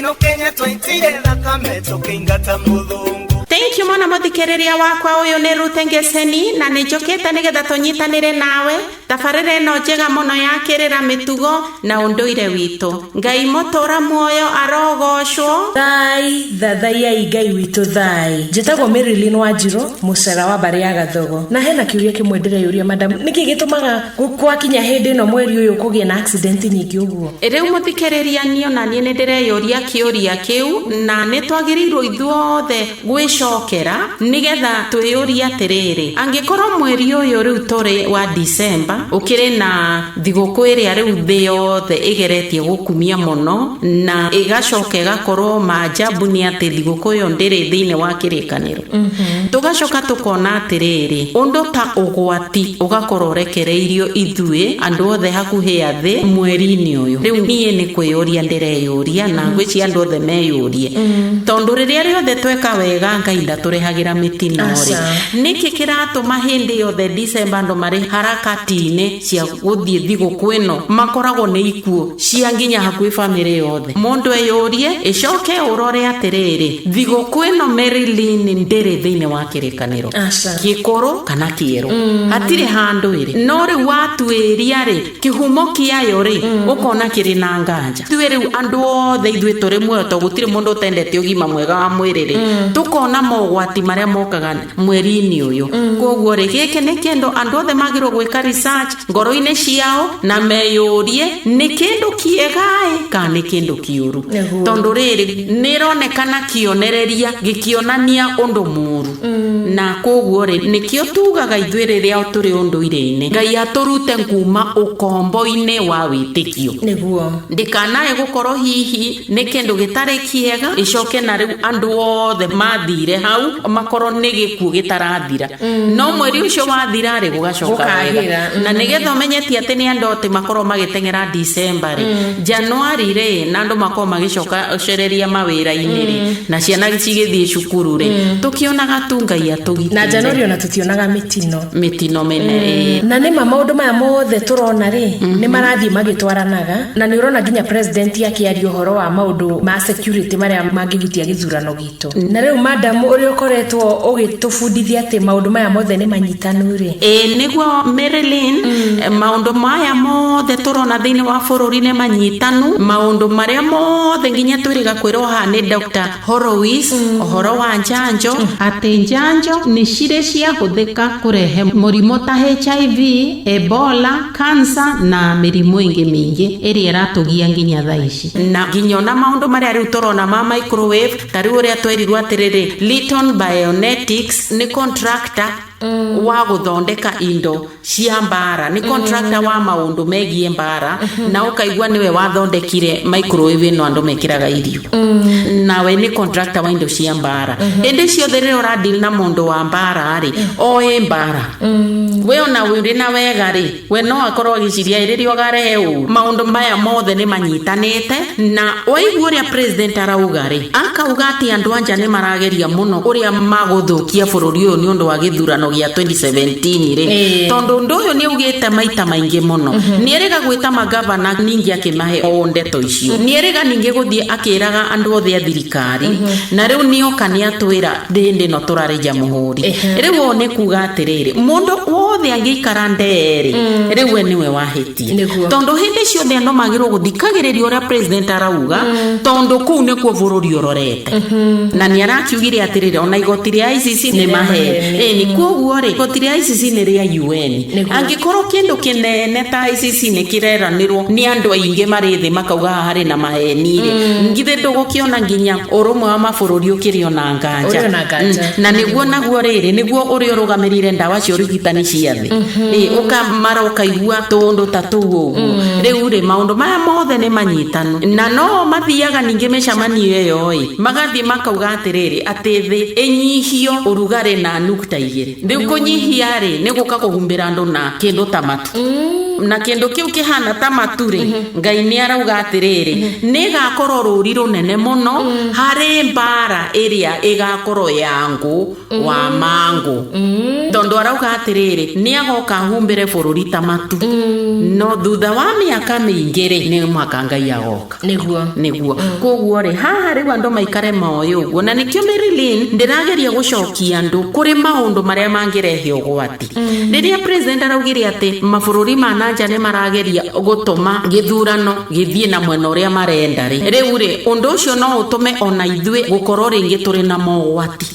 Ino Kenya twaitire thakame tũkĩingata mũthũngũ. Thank you mũno mũthikĩrĩria wakwa. Ũyũ nĩ Ruth Ngeseni na nĩ njũkĩte nĩgetha tũnyitanĩre nawe tabarĩra ĩno njega mũno ya kĩrĩra, mĩtugo na ũndũire witũ. Ngai mũtũra muoyo arogocwo. Thai thathaiai Ngai witũ. Thai njĩtagwo Marilyn Wanjirũ, mũcera wa mbarĩ ya Gathogo, na hena kĩũria kĩmwe ndĩreyũria, madam: nĩkĩ gĩtũmaga gwakinya hĩndĩ ĩno mweri ũyũ kũgĩe na accident nyingĩ ũguo? Rĩu mũthikĩrĩria, niĩ ona niĩ nĩ ndĩreyũria kĩũria kĩu, na nĩ twagĩrĩirwo ithuothe gwĩcokera nĩgetha twĩyũrie atĩrĩrĩ, angĩkorwo mweri ũyũ rĩu tũrĩ wa Disemba ũkĩrĩ na thigũkũ ĩrĩa rĩu thĩ yothe ĩgeretie gũkumia mũno, na ĩgacoka ĩgakorwo maajabu nĩ atĩ thigũkũ ĩyo ndĩrĩ thĩinĩ wa kĩrĩkanĩro, tũgacoka tũkona atĩrĩrĩ, ũndũ ta ũgwati ũgakorwo ũrekereirio ithuĩ andũ othe hakuhĩ a thĩ mweri-inĩ ũyũ. Rĩu niĩ nĩ kwĩyũria ndĩreyũria, na ngwĩciria andũ othe meyũrie, tondũ rĩrĩa rĩothe tweka wega Ngai ndatũrehagĩra mĩtino rĩ, Aca. nĩkĩ kĩratũma hĩndĩ yothe Disemba andũ marĩ harakati-inĩ cia gũthiĩ thigũkũ ĩno makoragwo nĩ ikuũ cia nginya hakuhĩ bamĩrĩ yothe? Mũndũ eyũrie, ĩcoke ũrore atĩrĩrĩ, thigũkũ ĩno, Marilyn, ndĩrĩ thĩinĩ wa kĩrĩkanĩro Aca. gĩkũrũ kana kĩerũ, hatirĩ handũ ĩrĩ. No rĩu watuĩria rĩ, kĩhumo kĩayo rĩ, ũkona kĩrĩ na nganja. Ithuĩ rĩu andũ othe, ithuĩ tũrĩ muoyo, to gũtirĩ mũndũ ũtendete ũgima mwega wa mwĩrĩ rĩ, tũkona mogwati marĩa mokaga mweri-inĩ ũyũ. Koguo rĩ, gĩkĩ nĩ kĩndũ andũ othe magĩrĩirwo gwĩka research ngoro-inĩ ciao na meyũrie nĩ kĩndũ kĩega-ĩ kana nĩ kĩndũ kĩũru, tondũ rĩrĩ nĩ ĩronekana kĩonereria gĩkĩonania ũndũ mũru. Na koguo rĩ, nĩkĩo tugaga ithuĩ rĩrĩa tũrĩ ũndũire-inĩ, Ngai atũrute kuma ũkombo-inĩ wa wĩtĩkio, ndĩkanae gũkorwo hihi nĩ kĩndũ gĩtarĩ kĩega, ĩcoke na rĩu andũ othe mathire hau makorwo nĩ gĩkuũ gĩtarathira, no mweri ũcio wathira rĩ, gũgacoka wega. Gũkagĩra. Na nĩgetha ũmenye ti atĩ nĩ andũ atĩ makorwo magĩteng'era Disemba rĩ, Januari rĩ, na andũ makorwo magĩcoka cereria mawĩra-inĩ rĩ, na ciana cigĩthiĩ cukuru rĩ, tũkĩonaga tu Ngai atũgitĩire. Na Januari ona tũtionaga mĩtino. Mĩtino mĩnene, ĩĩ. Na nĩma maũndũ maya mothe tũrona rĩ, nĩ marathiĩ magĩtwaranaga, na nĩ ũrona nginya president akĩaria ũhoro wa maũndũ ma security marĩa mangĩhutia gĩthurano gitũ. Na rĩu, madam, ũrĩa ũkoretwo ũgĩtũbundithia atĩ maũndũ maya mothe nĩ manyitanu rĩ? Ĩĩ, nĩguo Marilyn, maũndũ maya mothe tũrona thĩinĩ wa bũrũri nĩ manyitanu. Maũndũ marĩa mothe nginya twĩrĩga kwĩrwo haha nĩ Dr. Horowitz ũhoro wa njanjo, atĩ njanjo nĩ cirĩ ciahũthĩka kũrehe mũrimũ ta HIV, Ebola, cancer na mĩrimũ ĩngĩ mĩingĩ ĩrĩa ĩratũgia nginya thaa ici, na nginya ona maũndũ marĩa rĩu tũrona ma microwave, ta rĩu ũrĩa twerirwo atĩrĩrĩ, Litton Bionetics nĩ contractor wa gũthondeka indo cia mbara, nĩ contractor wa maũndũ megiĩ mbara, na ũkaigua nĩwe wathondekire microwave ĩno andũ mekĩraga irio, nawe nĩ contractor wa indo cia mbara. Hĩndĩ ciothe rĩrĩa ũradeal na mũndũ wa mbara rĩ, oĩ mbara, we ona ũrĩ na wega rĩ, we no akorwo agĩciria rĩrĩa ũgarehe ũru. Maũndũ maya mothe nĩ manyitanĩte, na waigua ũrĩa president arauga rĩ, akauga atĩ andũ anja nĩ marageria mũno ũrĩa magũthũkia bũrũri ũyũ nĩ ũndũ wa gĩthurano gĩa 2017 rĩ, tondũ ũndũ ũyũ nĩ augĩte maita maingĩ mũno. Nĩ erĩga gwĩta magavana, ningĩ akĩmahe o ndeto icio. Nĩ erĩga ningĩ gũthiĩ akĩraga andũ othe a thirikari, na rĩu nĩoka nĩ atwĩra hĩndĩ ĩno tũrarĩ jamhuri. Rĩu ũũ nĩ kuga atĩrĩrĩ, mũndũ wothe angĩikara ndee-rĩ, rĩu we nĩwe wahĩtia, tondũ hĩndĩ ciothe andũ magĩrĩirwo gũthikagĩrĩria ũrĩa president arauga, tondũ kũu nĩkuo bũrũri ũrorete. Na nĩ arakiugire atĩrĩrĩ, ona igoti rĩa ICC nĩ maheni. Ĩni, koguo rĩ, igoti rĩa ICC nĩ rĩa UN. Angĩkorwo kĩndũ kĩnene ta ICC nĩ kĩreranĩrwo nĩ andũ aingĩ marĩ thĩ makauga haha harĩ na maheni rĩ, githĩ ndũgũkĩona nginya ũrũmwe wa mabũrũri ũkĩrĩ ona nganja? Ũrĩ ona nganja. Na nĩguo naguo rĩrĩ, nĩguo ũrĩa ũrũgamĩrĩire ndawa cia ũrigitani cia thĩ. Ĩ, ũkamara ũkaigua tũũndũ ta tũu ũguo. Rĩu rĩ, maũndũ maya mothe nĩ manyitanu, na no mathiaga ningĩ mĩcemanio ĩyo ĩ, magathiĩ makauga atĩrĩrĩ, atĩ thĩ ĩnyihio ũrugarĩ na nukta 2. Rĩu kũnyihia rĩ, nĩ gũka kũhumbĩra andũ na kĩndũ ta matu. Na kĩndũ kĩu kĩhana ta matu rĩ, Ngai nĩ arauga atĩrĩrĩ, nĩ ĩgakorwo rũri rũnene mũno harĩ mbara ĩrĩa ĩgakorwo ya ngũ wa mangũ, tondũ arauga atĩrĩrĩ, nĩ agoka ahumbĩre bũrũri ta matu, no thutha wa mĩaka mĩingĩ rĩ, nĩ mwaka Ngai agoka. Nĩguo. Nĩguo. Koguo rĩ, haha rĩu andũ maikare moĩ ũguo, na nĩkĩo Marilyn ndĩrageria gũcokia andũ kũrĩ maũndũ marĩa mangĩrehe ũgwati. Rĩrĩa president araugire atĩ mabũrũri ma nanja nĩ marageria gũtũma gĩthurano gĩthiĩ na mwena ũrĩa marenda rĩ, rĩu rĩ, ũndũ ũcio no ũtũme ona ithuĩ gũkorwo rĩngĩ tũrĩ na mogwati,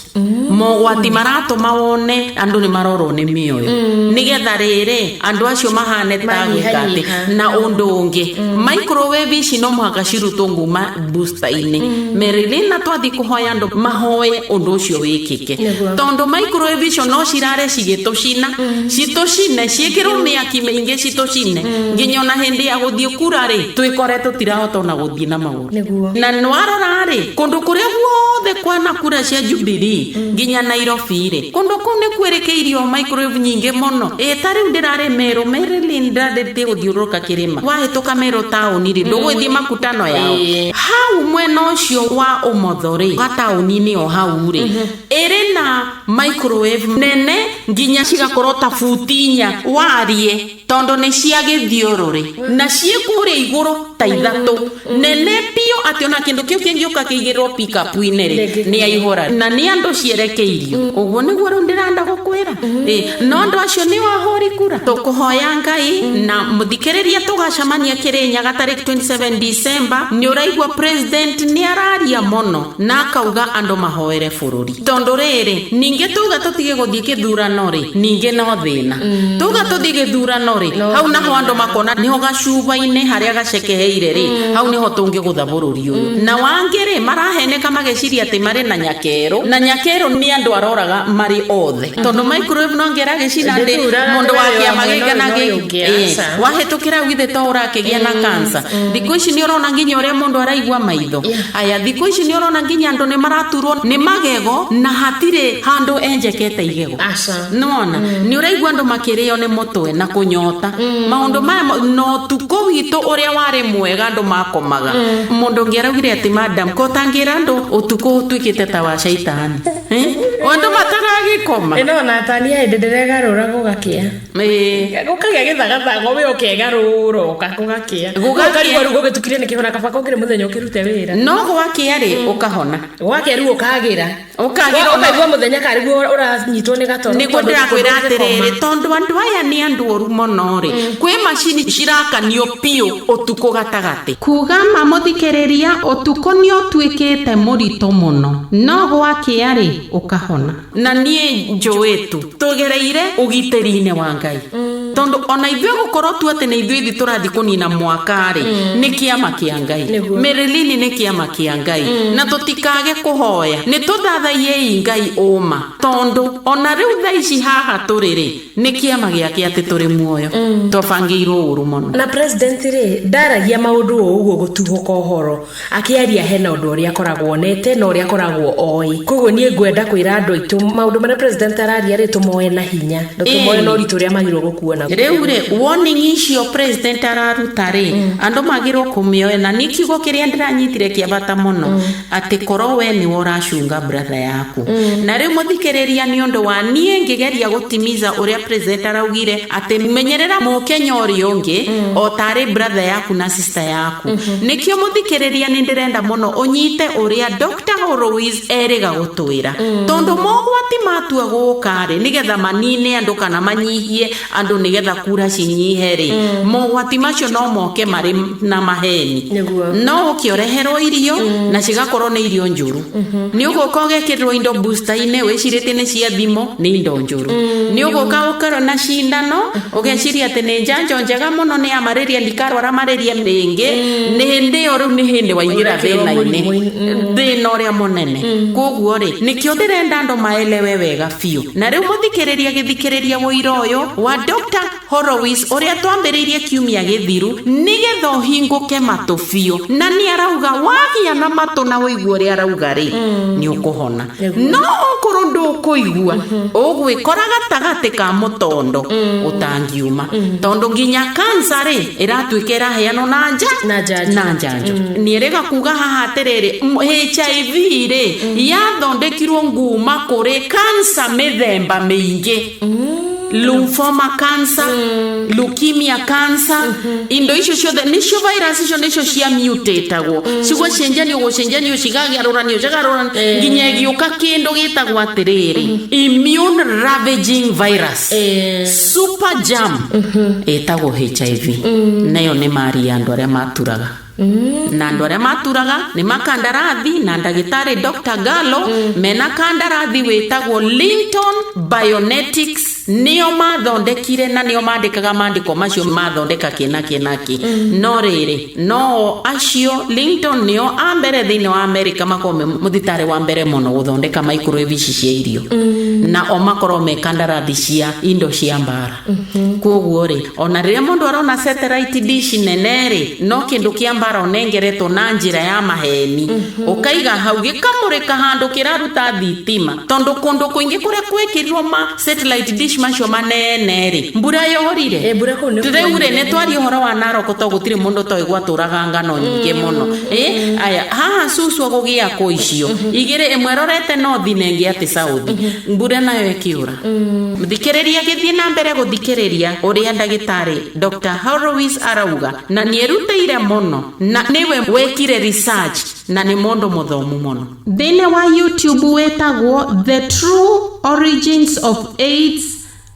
mogwati maratũma wone andũ nĩ marorwo nĩ mĩoyo, nĩgetha rĩrĩ andũ acio mahane ta gwĩka atĩ. Manyihanyiha. Na ũndũ ũngĩ, microwave ici no mũhaka cirutwo nguma booster-inĩ, Marilyn, na twathiĩ kũhoya andũ mahoe ũndũ ũcio wĩkĩke. Nĩguo. Tondũ microwave icio no cirare cigĩtũcina, citũcine, ciĩkĩrwo mĩaki mĩingĩ, citũcine nginya ona hĩndĩ ya gũthiĩ kura rĩ, twĩkore tũtirahota ona gũthiĩ na magũrũ. Nĩguo. Na nwarora rĩ, kũndũ kũrĩa guothe kwana kura cia Jubilee nginya Nairobi rĩ, kũndũ kũu nĩ kwĩrĩkĩirio microwave nyingĩ mũno. Ĩ ta rĩu ndĩrarĩ Meru, Marilyn, ndĩrarĩtie gũthiũrũrũka kĩrĩma, wahĩtũka Meru taũni rĩ, ndũgũgĩthiĩ makutano yao hau mwena ũcio wa ũmotho rĩ, gataũni-inĩ o hau rĩ, ĩrĩ na microwave nene nginya cigakorwo ta buti 4 warie, tondũ nĩ cia gĩthiũrũrĩ na ciĩ kũrĩa igũrũ ta ithatũ, nene biũ, atĩ ona kĩndũ kĩu kĩngĩũka kĩigĩrĩrwo pickup-inĩ rĩ, nĩ aihũra na nĩ andũ cierekeirio. Ũguo nĩguo rĩu ndĩrenda gũkwĩra. Ĩ, no andũ acio nĩ ahũri kura, tũkũhoya Ngai na mũthikĩrĩria, tũgacemania Kĩrĩnyaga tarĩki 27 December. Nĩ ũraigua president nĩ araria mũno na akauga andũ mahoere bũrũri, tondũ rĩrĩ, ningĩ tuga tũtige gũthiĩ gĩthurano rĩ, ningĩ no thĩna. Tuga tũthiĩ gĩthurano rĩ, No hau naho thĩna. Andũ makona nĩho gacuba-inĩ harĩa gacekeheire rĩ, hau nĩho tũngĩgũtha bũrũri ũyũ. Na wangĩ rĩ, maraheneka mageciria atĩ marĩ na nyakerũ, na nyakerũ nĩ andũ aroraga marĩ othe, tondũ microwave no ngera gĩcina ndĩ Ndĩturaga mũndũ wa atĩ kĩama ũyũ gĩkĩ na wa mwena ũyũ gĩkĩ. ũngĩ, Ĩ, aca. wahĩtũkĩra hau githĩ to ũrakĩgĩa na cancer? Thikũ ici nĩ ũrona nginya ũrĩa mũndũ araigua maitho. Aya, thikũ ici nĩ ũrona nginya andũ nĩ maraturwo nĩ magego na hatirĩ handũ enjekete igego. Aca. Nĩwona nĩ ũraigua andũ makĩrĩo nĩ mũtwe na kũnyota, maũndũ maya na ũtukũ witũ ũrĩa warĩ mwega andũ makomaga. Mũndũ ũngĩ araugire atĩ, madam, ko ũtangĩra andũ ũtukũ ũtuĩkĩte ta wa caitani? Eh? Andũ mataragĩkoma. Ĩno ona tania hĩndĩ ndĩregarũra gũgakĩa. Ĩĩ. Gũkagĩa gĩthagathago, we ũkegarũra ũka gũgakĩa. Gũgakĩa. Ũkarigwo rĩu gũgĩtukire nĩkĩ, ona kaba kũngĩrĩ mũthenya ũkĩrute wĩra. No gwakĩa rĩ, ũkahona. Gwakĩa rĩu ũkagĩra. Ũkagĩra. Ũkaigua mũthenya karĩguo ũranyitwo nĩ gatoro. Nĩguo tondũ ndĩrakwĩra ũtukũ atĩrĩrĩ, ndũngĩkoma. Tondũ andũ aya nĩ andũ oru mũno rĩ, kwĩ macini cirakanio biũ ũtukũ gatagatĩ. Kuga ma, mũthikĩrĩria, ũtukũ nĩ ũtuĩkĩte mũritũ mũno, no gwakĩa rĩ, ũkahona. Na niĩ njũĩ tu tũgereire ũgitĩri-inĩ wa Ngai, tondũ ona ithuĩ gũkorwo tu atĩ nĩ ithuĩ ithi tũrathiĩ kũnina mwaka rĩ, nĩ kĩama kĩa Ngai. Nĩguo. Merilini, nĩ kĩama kĩa Ngai, na tũtikage kũhoya, nĩ tũthathaiei Ngai ũma, tondũ ona rĩu thaa ici haha tũrĩ rĩ, nĩ kĩama gĩake atĩ tũrĩ muoyo. Twabangĩirwo ũru mũno. Na president rĩ, ndaragia maũndũ o ũguo gũtuhũka ũhoro. Akĩaria hena ũndũ ũrĩa akoragwo onete na ũrĩa akoragwo oĩ. Koguo niĩ ngwenda kwĩra andũ aitũ maũndũ marĩa president araria rĩ, tũmoe na hinya na tũmoe na ũritũ ũrĩa magĩrĩirwo gũkuona. Rĩu rĩ, warning icio president araruta rĩ, andũ magĩrĩirwo kũmĩoya, na nĩ kiugo kĩrĩa ndĩranyitire kĩa bata mũno, atĩ korwo we nĩwe ũracunga brother yaku. Na rĩu mũthikĩrĩria, nĩ ũndũ wa niĩ ngĩgeria gũtimiza ũrĩa president araugire atĩ menyerera mũkenya ũrĩa ũngĩ o tarĩ brother yaku na sister yaku, nĩkĩo mũthikĩrĩria nĩ ndĩrenda mũno ũnyite ũrĩa Dr. Horowitz erĩga gũtwĩra, tondũ mogwati matua gũka rĩ, nĩgetha manine andũ kana manyihie andũ nĩgetha kura cinyihe rĩ, mogwati macio no moke marĩ na maheni. Nĩguo. No ũke ũreherwo irio na cigakorwo nĩ irio njũru. Nĩ ũgũka ũgekĩrĩrwo indo booster-inĩ wĩcirĩtie nĩ cia thimo, nĩ indo njũru. Nĩ ũgũka ũkerwo na cindano, ũgeciria atĩ nĩ njanjo njega mũno, nĩ ya malaria, ndikarwara malaria rĩngĩ. Nĩ hĩndĩ ĩyo rĩu nĩ hĩndĩ waingĩra Ũrekĩrwo thĩna-inĩ, mũrimũ-inĩ. Thĩna ũrĩa mũnene. Koguo rĩ, nĩkĩo ndĩrenda andũ maelewe wega biũ. Na rĩu mũthikĩrĩria, gĩthikĩrĩria wũira ũyũ wa Dr. Horowitz ũrĩa twambĩrĩirie kiumia gĩthiru nĩgetha ũhingũke matũ biũ, na nĩ arauga wagĩa na matũ na ũigue ũrĩa arauga rĩ, nĩ ũkũhona. No okorwo ndũkũigua, ũgwĩkora gatagatĩ ka mũtondo ũtangiuma, tondũ nginya kansa rĩ ĩratuĩka ĩraheanwo na nja Na njanjo. Na njanjo. Nĩerĩga kuga haha atĩrĩrĩ, HIV rĩ yathondekirwo nguma kũrĩ kansa mĩthemba mĩingĩ, lymphoma cancer, leukemia cancer, indo icio ciothe nicio virus icio nicio cia mutatagwo, cigũcenjanio gũcenjanio, cigagarũranio cigagarũranio nginya ĩgĩũka kĩndũ gĩtagwo atĩrĩrĩ immune ravaging virus, super jam ĩtagwo HIV. Nayo nĩ mari ya andũ arĩa maturaga, na andũ arĩa maturaga nĩ makandarathi na ndagĩtarĩ Dr. Gallo mena kandarathi wĩtagwo Linton Bionetics, nĩo mathondekire na nĩo mandĩkaga mandĩko macio mathondeka kĩna kĩna kĩ. No rĩrĩ, no acio Linton nĩo a mbere thĩinĩ wa America makorwo me mũthitarĩ wa mbere mũno gũthondeka microwave ici cia irio, na o makorwo me kandarathi cia indo cia mbara. Koguo rĩ, ona rĩrĩa mũndũ arona satellite dish nene rĩ, no kĩndũ kĩa mbara ũnengeretwo na njĩra ya maheni, ũkaiga hau gĩkamũrĩka handũ kĩraruta thitima, tondũ kũndũ kũingĩ kũrĩa gwekĩrirwo ma satellite dish macio manene rĩ, mbura yorire. Eh, mbura kũu nĩ Rĩu rĩ, nĩ twaria ũhoro wa Narok to gũtirĩ mũndũ toĩ gwatũraga ngano nyingĩ mũno. Ĩ aya haha cucu gũgĩakwo icio igĩrĩ, ĩmwe ĩrorete north na ĩngĩ atĩ south, mbura nayo ĩkĩũra. Thikĩrĩria, gĩthiĩ na mbere gũthikĩrĩria ũrĩa ndagĩtarĩ Dr. Horowitz arauga, na nĩ erutĩire mũno na nĩwe wekire research na nĩ mũndũ mũthomu mũno. Thĩinĩ wa YouTube wĩtagwo The True Origins of AIDS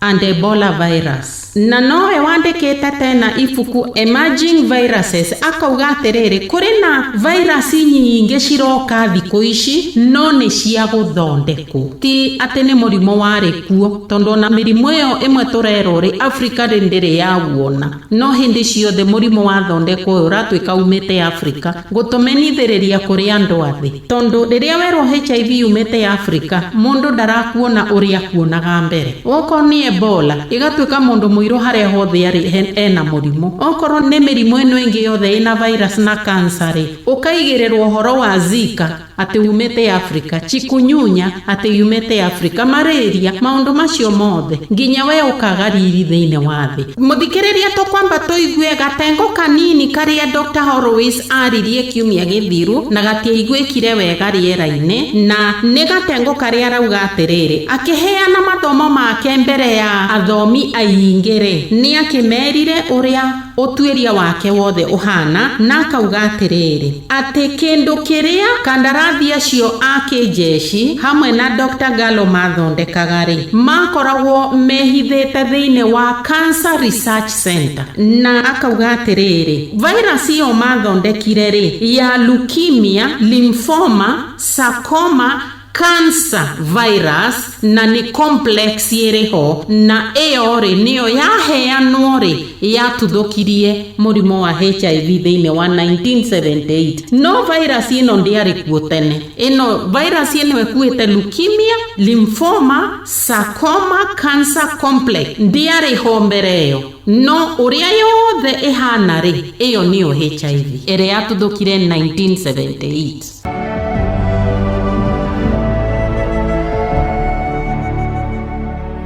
and Ebola Virus, na nowe wandĩkĩte tena ibuku Emerging Viruses, akauga atĩrĩrĩ, kũrĩ na virus nyingĩ ciroka thikũ ici, no nĩ cia gũthondekwo, ti atĩ nĩ mũrimũ warĩ kuo, tondũ ona mĩrimũ ĩyo ĩmwe tũrerwo rĩ, Afrika rĩ ndĩrĩ yawuona, no hĩndĩ ciothe mũrimũ wathondekwo ũyũ ũratuĩka umĩte Afrika gũtũmenithĩrĩria kũrĩ andũ a thĩ, tondũ rĩrĩa werwo HIV yumĩte Afrika, mũndũ ndarakuona ũrĩa akuonaga mbere. Okorwo nĩ Ebola, ĩgatuĩka mũndũ mũirũ harĩa hothe arĩ ena mũrimũ. Okorwo nĩ mĩrimũ ĩno ĩngĩ yothe ĩna virus na cancer rĩ, ũkaigĩrĩrwo ũhoro wa Zika atĩ umĩte Afrika, chikungunya atĩ yumĩte Afrika, malaria, maũndũ macio mothe nginya we ũkaga riri thĩinĩ wa thĩ. Mũthikĩrĩria, tũkwamba tũigue gatengo kanini karĩa Dr. Horowitz aririe kiumia gĩthiru na gatiaiguĩkire wega rĩera-inĩ, na nĩ gatengo karĩa arauga atĩrĩrĩ, akĩheana mathomo make mbere ya athomi aingĩ rĩ, nĩ akĩmerire ũrĩa ũtuĩria wake wothe ũhana, na akauga atĩrĩrĩ, atĩ kĩndũ kĩrĩa kandarathi acio a kĩnjeci hamwe na Dr. Gallo mathondekaga rĩ, makoragwo mehithĩte thĩinĩ wa Cancer Research Center, na akauga atĩrĩrĩ, virus ĩyo mathondekire rĩ, ya leukemia, lymphoma, sarcoma cancer virus, na nĩ complex ĩrĩ ho, na ĩyo rĩ nĩyo yaheanwo rĩ yatuthũkirie mũrimũ wa HIV thĩinĩ wa 1978. No virus ĩno ndĩarĩ kuo tene. Ĩno virus ĩno ĩkuĩte leukemia, lymphoma, sarcoma cancer complex ndĩarĩ ho mbere ĩyo, no ũrĩa yothe ĩhana rĩ, ĩyo nĩyo HIV ĩrĩa yatuthũkire 1978.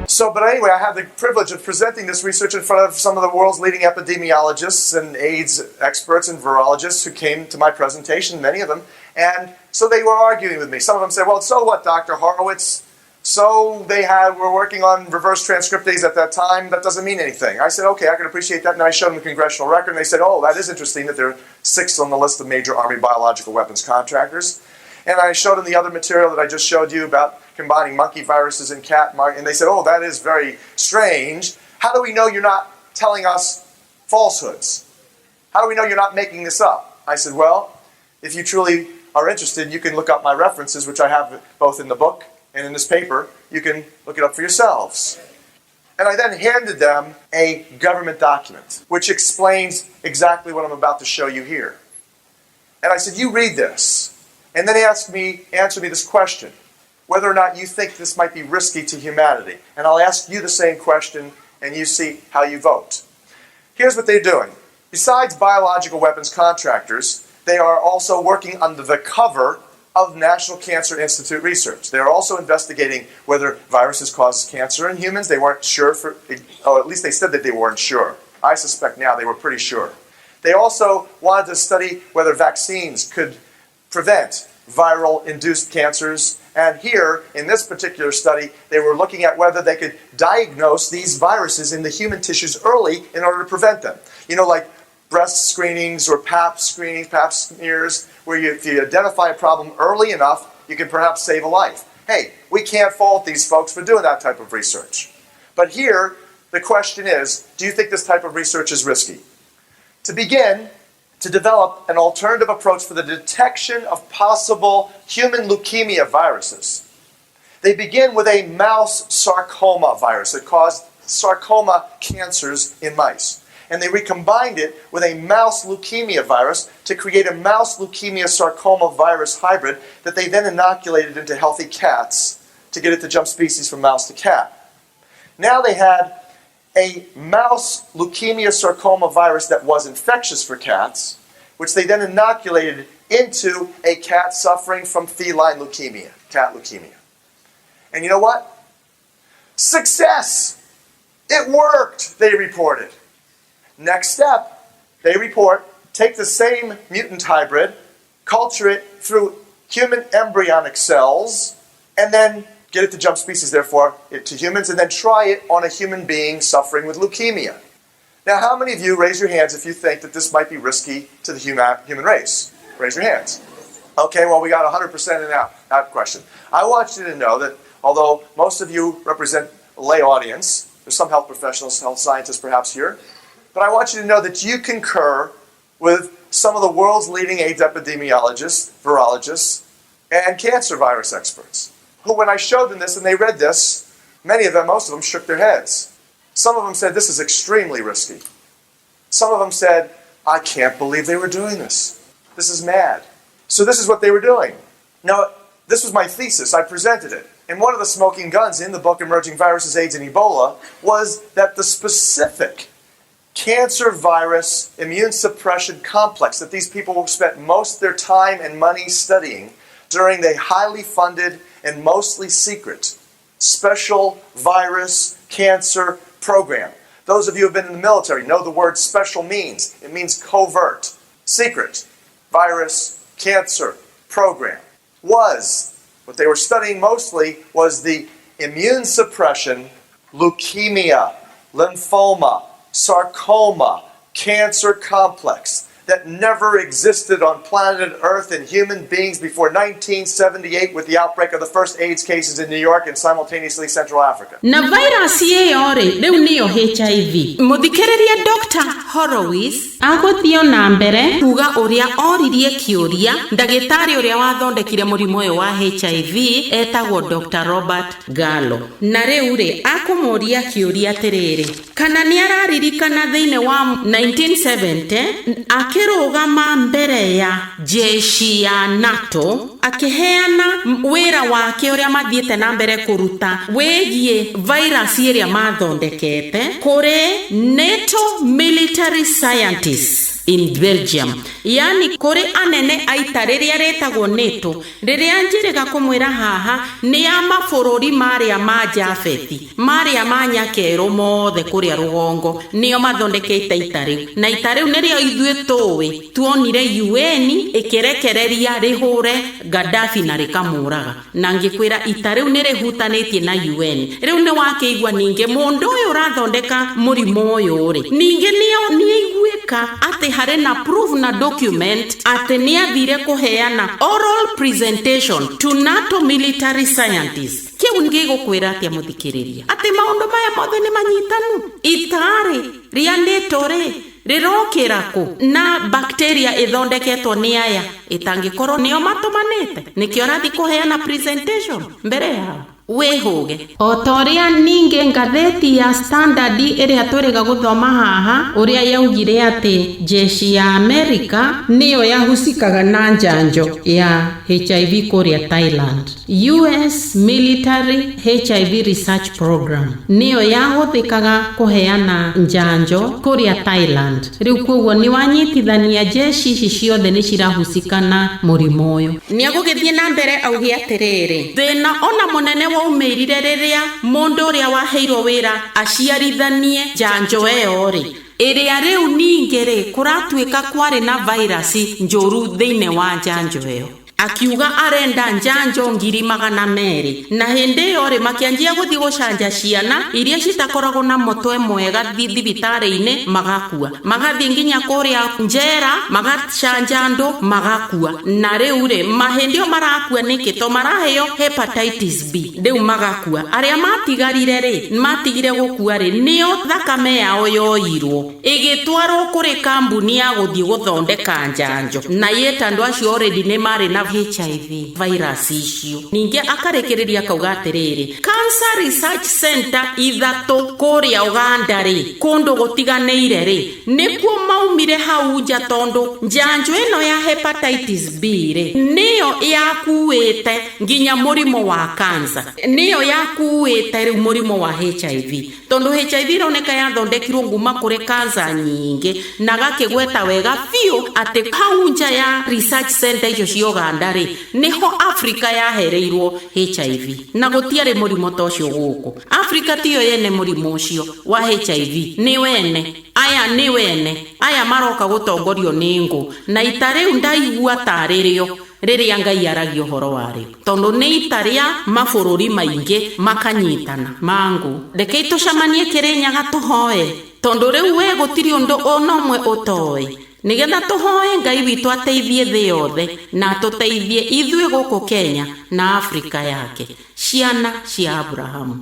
So, but anyway, I had the privilege of presenting this research in front of some of the world's leading epidemiologists and AIDS experts and virologists who came to my presentation, many of them. And so they were arguing with me. Some of them said, well, so what, Dr. Horowitz? So they were working on reverse transcriptase at that time. That doesn't mean anything. I said, okay, I can appreciate that. And I showed them the congressional record, and they said, oh, that is interesting that there are 6 on the list of major Army biological weapons contractors. And I showed them the other material that I just showed you about combining monkey viruses and cat, and they said, oh, that is very strange. How do we know you're not telling us falsehoods? How do we know you're not making this up? I said, well, if you truly are interested, you can look up my references, which I have both in the book and in this paper. You can look it up for yourselves. And I then handed them a government document, which explains exactly what I'm about to show you here. And I said, you read this. And then answer me this question, whether or not you think this might be risky to humanity. And I'll ask you the same question and you see how you vote. Here's what they're doing. Besides biological weapons contractors, they are also working under the cover of National Cancer Institute research. They are also investigating whether viruses cause cancer in humans. They weren't sure, or at least they said that they weren't sure. I suspect now they were pretty sure. They also wanted to study whether vaccines could prevent viral-induced cancers. And here, in this particular study, they were looking at whether they could diagnose these viruses in the human tissues early in order to prevent them. You know, like breast screenings or pap screenings, pap smears, where if you identify a problem early enough, you can perhaps save a life. Hey, we can't fault these folks for doing that type of research. But here, the question is, do you think this type of research is risky? To begin, to develop an alternative approach for the detection of possible human leukemia viruses. They begin with a mouse sarcoma virus that caused sarcoma cancers in mice. And they recombined it with a mouse leukemia virus to create a mouse leukemia sarcoma virus hybrid that they then inoculated into healthy cats to get it to jump species from mouse to cat. Now they had a mouse leukemia sarcoma virus that was infectious for cats, which they then inoculated into a cat suffering from feline leukemia, cat leukemia. And you know what? Success! It worked, they reported. Next step, they report, take the same mutant hybrid, culture it through human embryonic cells, and then get it to jump species, therefore, to humans, and then try it on a human being suffering with leukemia. Now, how many of you raise your hands if you think that this might be risky to the human race? Raise your hands. Okay, well, we got 100% in that question. I want you to know that although most of you represent a lay audience, there's some health professionals, health scientists perhaps here, but I want you to know that you concur with some of the world's leading AIDS epidemiologists, virologists, and cancer virus experts, who when I showed them this and they read this, many of them, most of them, shook their heads. Some of them said, this is extremely risky. Some of them said, I can't believe they were doing this. This is mad. So this is what they were doing. Now, this was my thesis. I presented it. And one of the smoking guns in the book, Emerging Viruses, AIDS, and Ebola, was that the specific cancer virus immune suppression complex that these people spent most of their time and money studying during the highly funded and mostly secret special virus cancer program. Those of you who have been in the military know the word special means. It means covert, secret virus cancer program. Was, what they were studying mostly was the immune suppression, leukemia, lymphoma, sarcoma, cancer complex that never existed on planet Earth in human beings before 1978 with the outbreak of the first AIDS cases in New York and simultaneously Central Africa. Na virus ĩyo rĩ rĩu nĩyo HIV. Mũthikĩrĩria Dr. Horowitz agũthiĩ na mbere kuga ũrĩa oririe kĩũria ndagĩtarĩ ũrĩa wathondekire mũrimũ ũyũ wa HIV etagwo Dr. Robert Gallo. Na rĩu rĩ akũmũria kĩũria atĩrĩrĩ, kana nĩ araririkana thĩinĩ wa 1970 akĩrũgama mbere ya jeshi ya NATO akĩheana wĩra wake ũrĩa mathiĩte na mbere kũruta wĩgiĩ virus ĩrĩa mathondekete kũrĩ NATO military scientists in Belgium. Yani kũrĩ anene a ita rĩrĩa rĩtagwo NATO, rĩrĩa njĩrĩga kũmwĩra haha nĩ ya mabũrũri marĩa ma Jafeti, marĩa ma Nyakerũ mothe kũrĩa rũgongo, nĩo mathondekete ita rĩu. Na ita rĩu nĩrĩo ithuĩ tũĩ tuonire UN ĩkĩrekereria rĩhũre Gaddafi na rĩkamũraga. Na ngĩkwĩra ita rĩu nĩ rĩhutanĩtie na UN. Rĩu nĩ wakĩigua ningĩ mũndũ ũyũ ũrathondeka mũrimũ ũyũ rĩ, ningĩ nĩaiguĩka atĩ harĩ na proof na document atĩ nĩathire kũheana oral presentation to NATO military scientists. Kĩu ngĩgũkwĩra atĩa mũthikĩrĩria, atĩ maũndũ maya mothe nĩ manyitanu. Itarĩ rĩa NATO rĩ rĩrokĩra kũ na bacteria ĩthondeketwo nĩ aya ĩtangĩkorwo nĩo matũmanĩte, nĩkĩo arathi kũheana presentation mbere yao. Wĩhũge o ta ũrĩa ningĩ ngathĩti ya Standard ĩrĩa twĩrĩga gũthoma haha ũrĩa yaugire atĩ jeshi ya Amerika nĩyo yahusikaga na njanjo ya HIV kũrĩa Thailand. US Military HIV Research Program nĩyo yahũthĩkaga kũheana njanjo kũrĩa Thailand. Rĩu koguo nĩ wanyitithania jeshi ici ciothe nĩ cirahusika na mũrimũ ũyũ. Nĩegũgĩthiĩ na mbere auge atĩrĩrĩ, thĩna ona mũnene waumĩrire rĩrĩa mũndũ ũrĩa waheirwo wĩra aciarithanie njanjo ĩyo rĩ, ĩrĩa rĩu ningĩ rĩ kũratuĩka kwarĩ na vairasi njũru thĩinĩ wa njanjo ĩyo. Akiuga arenda njanjo 200,000 na hĩndĩ ĩyo rĩ makĩanjia gũthiĩ gũcanja ciana iria citakoragwo na mũtwe mwega thibitarĩ-inĩ magakua, magathiĩ nginya kũrĩa njera magacanja andũ magakua. Na rĩu rĩ mahĩndĩ ĩyo marakua nĩkĩ? To maraheo hepatitis B, rĩu magakua. Arĩa matigarire rĩ matigire gũkua rĩ nĩo thakame yao yoirwo ĩgĩtwarwo kũrĩ kambuni ya gũthiĩ gũthondeka njanjo, na yeta andũ acio already nĩ marĩ na HIV virus icio. Ningĩ akarĩkĩrĩria akauga atĩrĩrĩ, Cancer Research Center 3 kũrĩa Uganda rĩ, kũndũ gũtiganĩire rĩ, nĩkuo maumire hau nja tondũ njanjo ĩno ya hepatitis B rĩ nĩyo yakuĩte nginya mũrimũ wa cancer, nĩyo yakuĩte rĩu mũrimũ wa HIV, tondũ HIV ĩroneka yathondekirwo nguma kũrĩ cancer nyingĩ. Na gakĩgweta wega biũ atĩ hau nja ya research center icio cia Uganda rĩ nĩho Afrika yahereirwo HIV, na gũtiarĩ mũrimũ ta ũcio gũkũ Afrika. Tiyo yene mũrimũ ũcio wa HIV, nĩ wene aya, nĩ wene aya maroka gũtongorio nĩ ngũ. Na ita rĩu ndaigua tarĩrĩo rĩrĩa Ngai aragia ũhoro warĩo, tondũ nĩ ita rĩa mabũrũri maingĩ makanyitana mangũ. Rekei tũcemanie Kĩrĩnyaga tũhoe, tondũ rĩu we gũtirĩ ũndũ ona ũmwe ũtoĩ, nĩgetha tũhoe Ngai witũ ateithie thĩ yothe na atũteithie ithuĩ gũkũ Kenya na Afrika yake, ciana cia Abrahamu.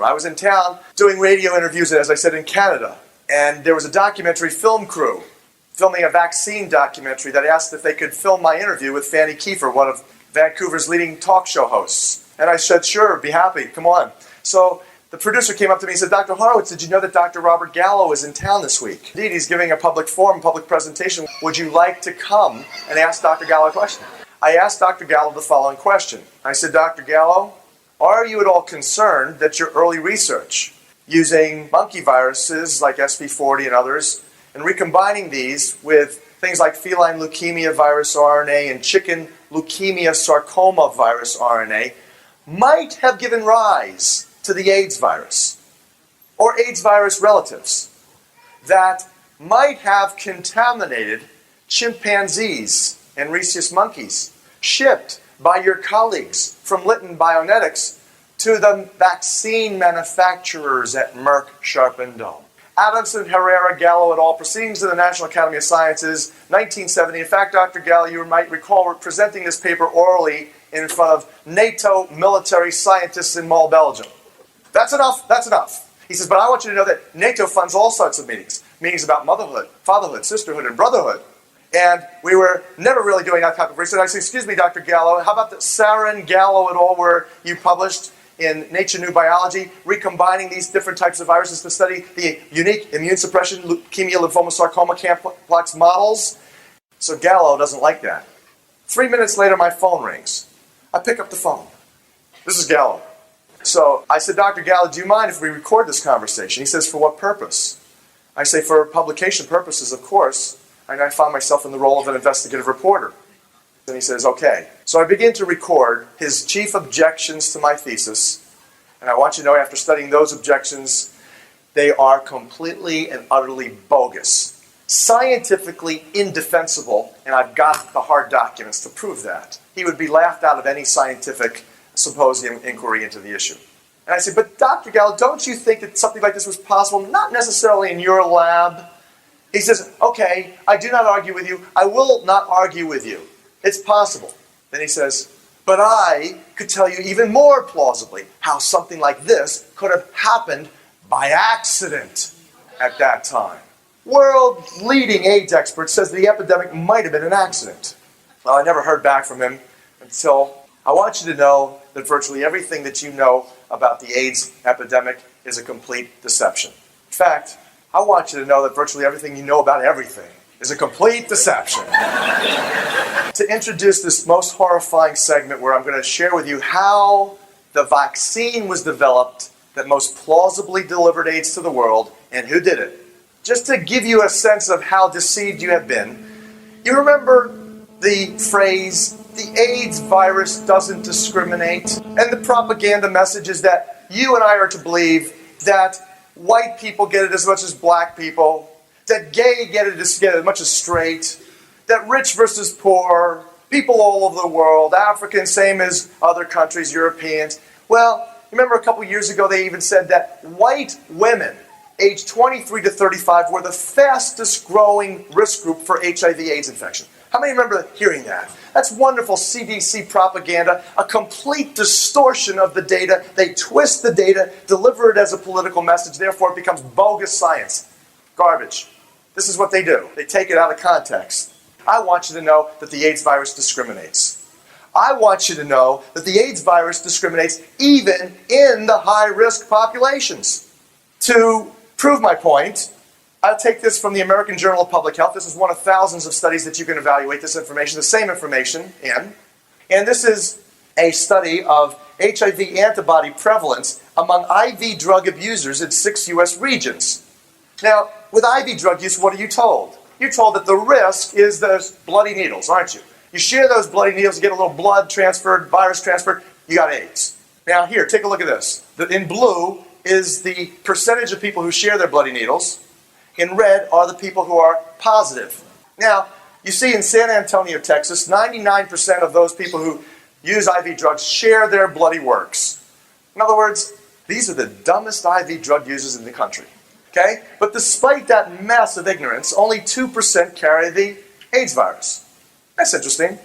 I was in town doing radio interviews, as I said, in Canada, and there was a documentary film crew filming a vaccine documentary that asked if they could film my interview with Fanny Kiefer, one of Vancouver's leading talk show hosts. And I said, sure, be happy, come on. So the producer came up to me and said, Dr. Horowitz, did you know that Dr. Robert Gallo is in town this week? Indeed, he's giving a public forum, public presentation. Would you like to come and ask Dr. Gallo a question? I asked Dr. Gallo the following question. I said, Dr. Gallo, are you at all concerned that your early research using monkey viruses like SV40 and others, and recombining these with things like feline leukemia virus RNA and chicken leukemia sarcoma virus RNA, might have given rise to the AIDS virus or AIDS virus relatives that might have contaminated chimpanzees and rhesus monkeys shipped by your colleagues from Litton Bionetics to the vaccine manufacturers at Merck, Sharp & Dohme? Adamson, Herrera, Gallo et al., Proceedings of the National Academy of Sciences, 1970. In fact, Dr. Gallo, you might recall presenting this paper orally in front of NATO military scientists in Mol, Belgium. That's enough, that's enough. He says, but I want you to know that NATO funds all sorts of meetings. Meetings about motherhood, fatherhood, sisterhood, and brotherhood. And we were never really doing that type of research. I said, excuse me, Dr. Gallo, how about the Sarin, Gallo et al., where you published in Nature New Biology, recombining these different types of viruses to study the unique immune suppression, leukemia, lymphoma, sarcoma complex models? So Gallo doesn't like that. 3 minutes later, my phone rings. I pick up the phone. This is Gallo. So I said, Dr. Gallo, do you mind if we record this conversation? He says, for what purpose? I say, for publication purposes, of course. And I found myself in the role of an investigative reporter. And he says, okay. So I begin to record his chief objections to my thesis. And I want you to know, after studying those objections, they are completely and utterly bogus, scientifically indefensible, and I've got the hard documents to prove that. He would be laughed out of any scientific symposium inquiry into the issue. And I said, but Dr. Gallo, don't you think that something like this was possible? Not necessarily in your lab. He says, okay, I do not argue with you. I will not argue with you. It's possible. Then he says, but I could tell you even more plausibly how something like this could have happened by accident at that time. World leading AIDS expert says the epidemic might have been an accident. Well, I never heard back from him until I want you to know that virtually everything that you know about the AIDS epidemic is a complete deception. In fact, I want you to know that virtually everything you know about everything is a complete deception. To introduce this most horrifying segment where I'm going to share with you how the vaccine was developed that most plausibly delivered AIDS to the world and who did it. Just to give you a sense of how deceived you have been, you remember the phrase, the AIDS virus doesn't discriminate, and the propaganda message is that you and I are to believe that white people get it as much as black people, that gay get it as much as straight, that rich versus poor, people all over the world, Africans, same as other countries, Europeans. Well, remember a couple years ago they even said that white women aged 23 to 35 were the fastest growing risk group for HIV AIDS infection. How many remember hearing that? That's wonderful CDC propaganda, a complete distortion of the data. They twist the data, deliver it as a political message, therefore it becomes bogus science. Garbage. This is what they do. They take it out of context. I want you to know that the AIDS virus discriminates. I want you to know that the AIDS virus discriminates even in the high-risk populations. To prove my point, I'll take this from the American Journal of Public Health. This is one of thousands of studies that you can evaluate this information, the same information in. And this is a study of HIV antibody prevalence among IV drug abusers in 6 U.S. regions. Now, with IV drug use, what are you told? You're told that the risk is those bloody needles, aren't you? You share those bloody needles, you get a little blood transferred, virus transferred, you got AIDS. Now here, take a look at this. In blue is the percentage of people who share their bloody needles. In red are the people who are positive. Now, you see in San Antonio, Texas, 99% of those people who use IV drugs share their bloody works. In other words, these are the dumbest IV drug users in the country. Okay? But despite that massive ignorance, only 2% carry the AIDS virus. That's interesting.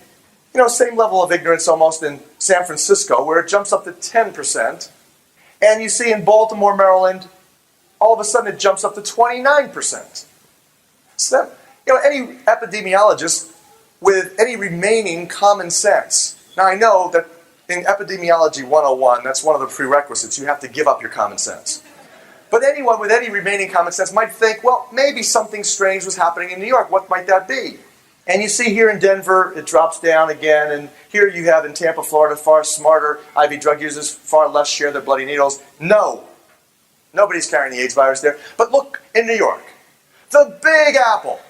You know, same level of ignorance almost in San Francisco, where it jumps up to 10%. And you see in Baltimore, Maryland, all of a sudden it jumps up to 29%. So, that, you know, any epidemiologist with any remaining common sense. Now, I know that in Epidemiology 101, that's one of the prerequisites. You have to give up your common sense. But anyone with any remaining common sense might think, well, maybe something strange was happening in New York. What might that be? And you see here in Denver, it drops down again. And here you have in Tampa, Florida, far smarter IV drug users, far less share their bloody needles. No, nobody's carrying the AIDS virus there. But look in New York, the Big Apple,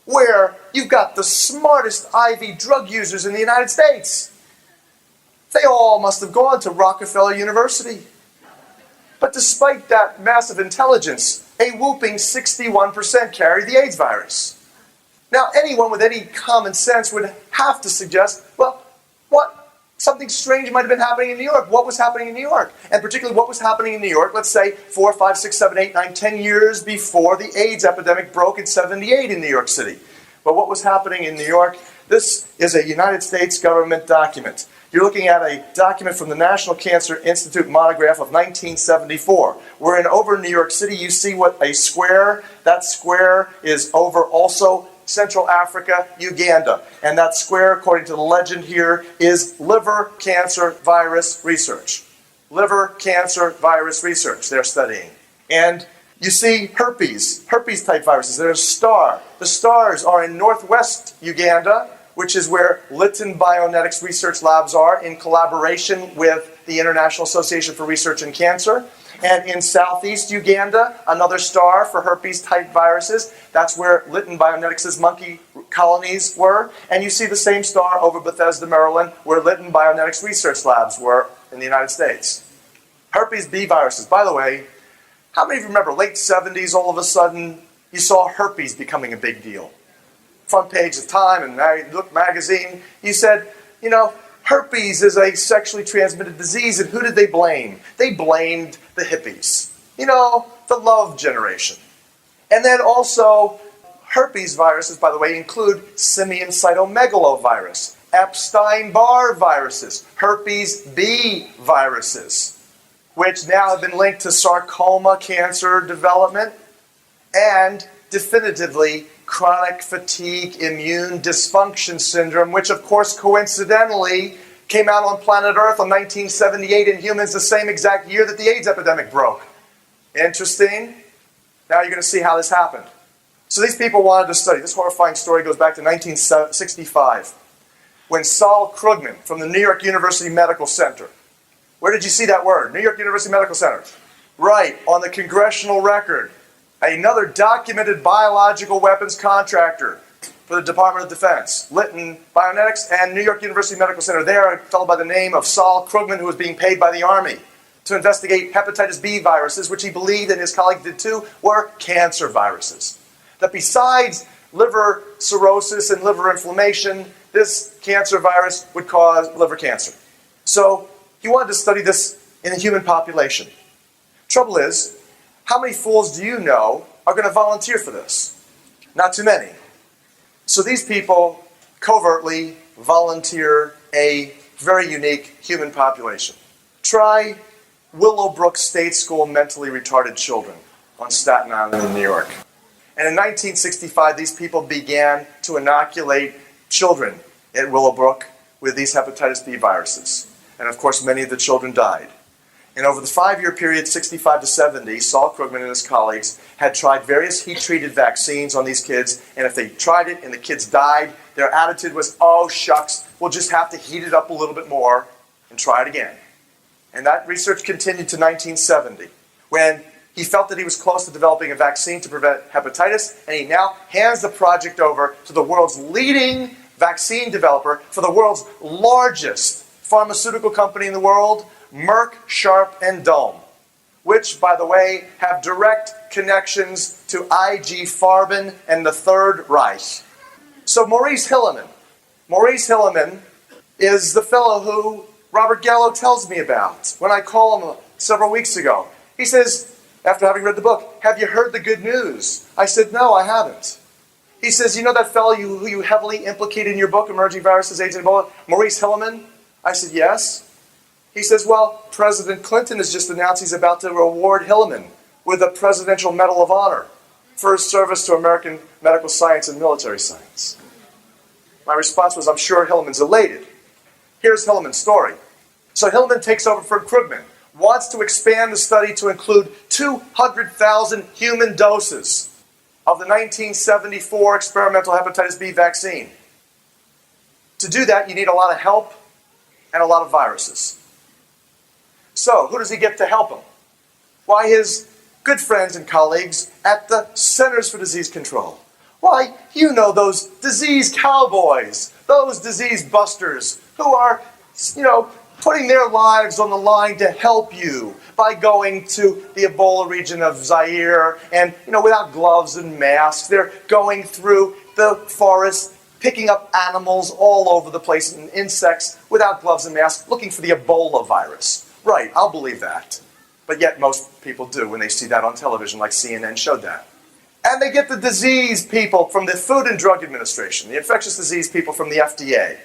where you've got the smartest IV drug users in the United States. They all must have gone to Rockefeller University. But despite that massive intelligence, a whooping 61% carry the AIDS virus. Now, anyone with any common sense would have to suggest, well, what? Something strange might have been happening in New York. What was happening in New York? And particularly what was happening in New York, let's say 4, 5, 6, 7, 8, 9, 10 years before the AIDS epidemic broke in 78 in New York City. But what was happening in New York? This is a United States government document. You're looking at a document from the National Cancer Institute monograph of 1974. We're in over New York City. You see what a square, that square is over also Central Africa, Uganda. And that square, according to the legend here, is liver cancer virus research. Liver cancer virus research they're studying. And you see herpes, herpes-type viruses. There's a star. The stars are in northwest Uganda, which is where Litton Bionetics Research Labs are in collaboration with the International Association for Research in Cancer. And in southeast Uganda, another star for herpes-type viruses. That's where Litton Bionetics' monkey colonies were. And you see the same star over Bethesda, Maryland, where Litton Bionetics Research Labs were in the United States. Herpes B viruses. By the way, how many of you remember late 70s, all of a sudden, you saw herpes becoming a big deal? Front page of Time and Look magazine, you said, you know, herpes is a sexually transmitted disease, and who did they blame? They blamed the hippies. You know, the love generation. And then also, herpes viruses, by the way, include simian cytomegalovirus, Epstein-Barr viruses, herpes B viruses, which now have been linked to sarcoma cancer development and definitively Chronic fatigue immune dysfunction syndrome, which of course coincidentally came out on planet Earth in 1978 in humans, the same exact year that the AIDS epidemic broke. Interesting. Now you're going to see how this happened. So these people wanted to study. This horrifying story goes back to 1965, when Saul Krugman from the New York University Medical Center. Where did you see that word? New York University Medical Center. Right, on the congressional record. Another documented biological weapons contractor for the Department of Defense, Litton Bionetics and New York University Medical Center. There, a fellow by the name of Saul Krugman, who was being paid by the Army to investigate hepatitis B viruses, which he believed, and his colleagues did too, were cancer viruses. That besides liver cirrhosis and liver inflammation, this cancer virus would cause liver cancer. So he wanted to study this in the human population. Trouble is, how many fools do you know are going to volunteer for this? Not too many. So these people covertly volunteer a very unique human population. Try Willowbrook State School mentally retarded children on Staten Island in New York. And in 1965, these people began to inoculate children at Willowbrook with these hepatitis B viruses. And of course, many of the children died. And over the 5-year period, 65 to 70, Saul Krugman and his colleagues had tried various heat-treated vaccines on these kids, and if they tried it and the kids died, their attitude was, oh, shucks, we'll just have to heat it up a little bit more and try it again. And that research continued to 1970, when he felt that he was close to developing a vaccine to prevent hepatitis, and he now hands the project over to the world's leading vaccine developer for the world's largest pharmaceutical company in the world, Merck, Sharp, and Dohme, which, by the way, have direct connections to IG Farben and the Third Reich. So Maurice Hilleman. Maurice Hilleman is the fellow who Robert Gallo tells me about when I call him several weeks ago. He says, after having read the book, have you heard the good news? I said, no, I haven't. He says, you know that fellow who you heavily implicated in your book, Emerging Viruses, AIDS, and Ebola, Maurice Hilleman? I said, yes. He says, well, President Clinton has just announced he's about to reward Hilleman with a Presidential Medal of Honor for his service to American medical science and military science. My response was, I'm sure Hilleman's elated. Here's Hilleman's story. So Hilleman takes over from Krugman, wants to expand the study to include 200,000 human doses of the 1974 experimental hepatitis B vaccine. To do that, you need a lot of help and a lot of viruses. So, who does he get to help him? Why, his good friends and colleagues at the Centers for Disease Control. Why, you know those disease cowboys, those disease busters who are, you know, putting their lives on the line to help you by going to the Ebola region of Zaire and, you know, without gloves and masks, they're going through the forest, picking up animals all over the place and insects without gloves and masks, looking for the Ebola virus. Right, I'll believe that. But yet most people do when they see that on television, like CNN showed that. And they get the disease people from the Food and Drug Administration, the infectious disease people from the FDA.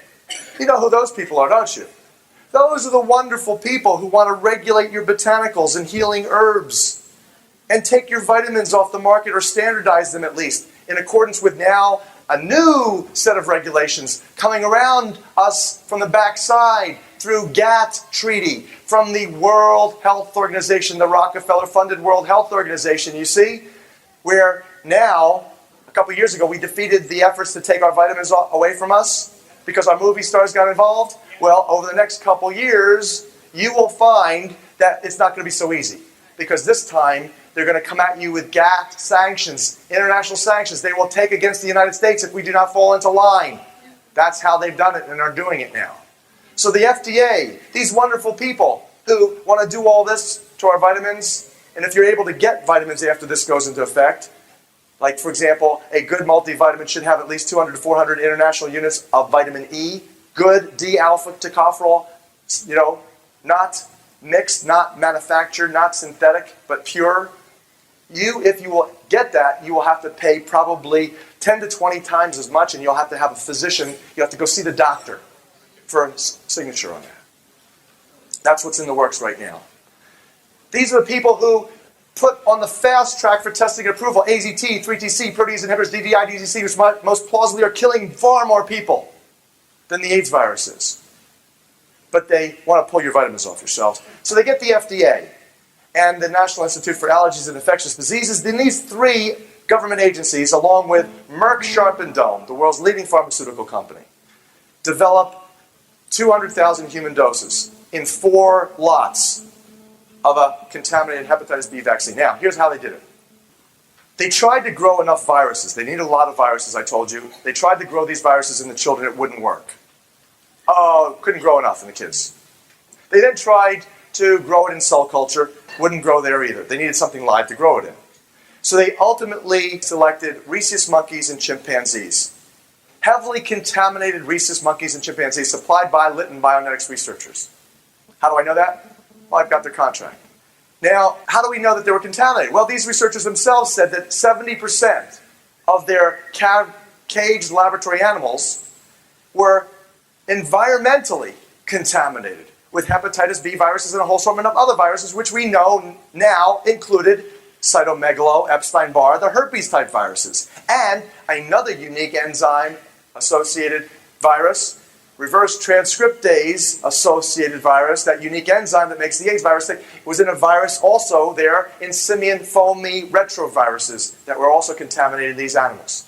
You know who those people are, don't you? Those are the wonderful people who want to regulate your botanicals and healing herbs and take your vitamins off the market or standardize them at least in accordance with now a new set of regulations coming around us from the backside through GATT Treaty, from the World Health Organization, the Rockefeller-funded World Health Organization, you see, where now, a couple years ago, we defeated the efforts to take our vitamins away from us because our movie stars got involved. Well, over the next couple years, you will find that it's not going to be so easy because this time they're going to come at you with GATT sanctions, international sanctions they will take against the United States if we do not fall into line. That's how they've done it and are doing it now. So the FDA, these wonderful people who want to do all this to our vitamins, and if you're able to get vitamins after this goes into effect, like for example, a good multivitamin should have at least 200 to 400 international units of vitamin E, good D-alpha tocopherol, you know, not mixed, not manufactured, not synthetic, but pure. You, if you will get that, you will have to pay probably 10 to 20 times as much, and you'll have to have a physician, you have to go see the doctor for a signature on that. That's what's in the works right now. These are the people who put on the fast track for testing and approval AZT, 3TC, protease inhibitors, DDI, DZC, which most plausibly are killing far more people than the AIDS virus is. But they want to pull your vitamins off your shelves. So they get the FDA and the National Institute for Allergies and Infectious Diseases. Then these three government agencies, along with Merck Sharp & Dohme, the world's leading pharmaceutical company, develop 200,000 human doses in 4 lots of a contaminated hepatitis B vaccine. Now, here's how they did it. They tried to grow enough viruses. They need a lot of viruses, I told you. They tried to grow these viruses in the children. It wouldn't work. Oh, couldn't grow enough in the kids. They then tried to grow it in cell culture. Wouldn't grow there either. They needed something live to grow it in. So they ultimately selected rhesus monkeys and chimpanzees. Heavily contaminated rhesus monkeys and chimpanzees supplied by Litton Bionetics researchers. How do I know that? Well, I've got their contract. Now, how do we know that they were contaminated? Well, these researchers themselves said that 70% of their caged laboratory animals were environmentally contaminated with hepatitis B viruses and a whole assortment of other viruses, which we know now included cytomegalo, Epstein-Barr, the herpes-type viruses, and another unique enzyme-associated virus, reverse transcriptase-associated virus, that unique enzyme that makes the AIDS virus tick, was in a virus also there in simian foamy retroviruses that were also contaminated in these animals.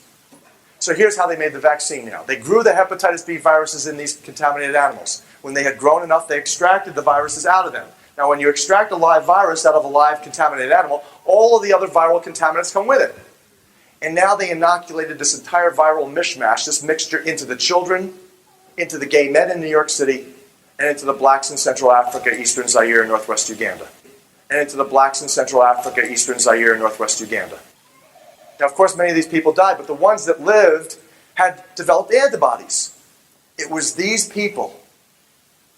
So here's how they made the vaccine now. They grew the hepatitis B viruses in these contaminated animals. When they had grown enough, they extracted the viruses out of them. Now, when you extract a live virus out of a live contaminated animal, all of the other viral contaminants come with it. And now they inoculated this entire viral mishmash, this mixture, into the children, into the gay men in New York City, and into the blacks in Central Africa, Eastern Zaire, and Northwest Uganda. And into the blacks in Central Africa, Eastern Zaire, and Northwest Uganda. Now, of course, many of these people died, but the ones that lived had developed antibodies. It was these people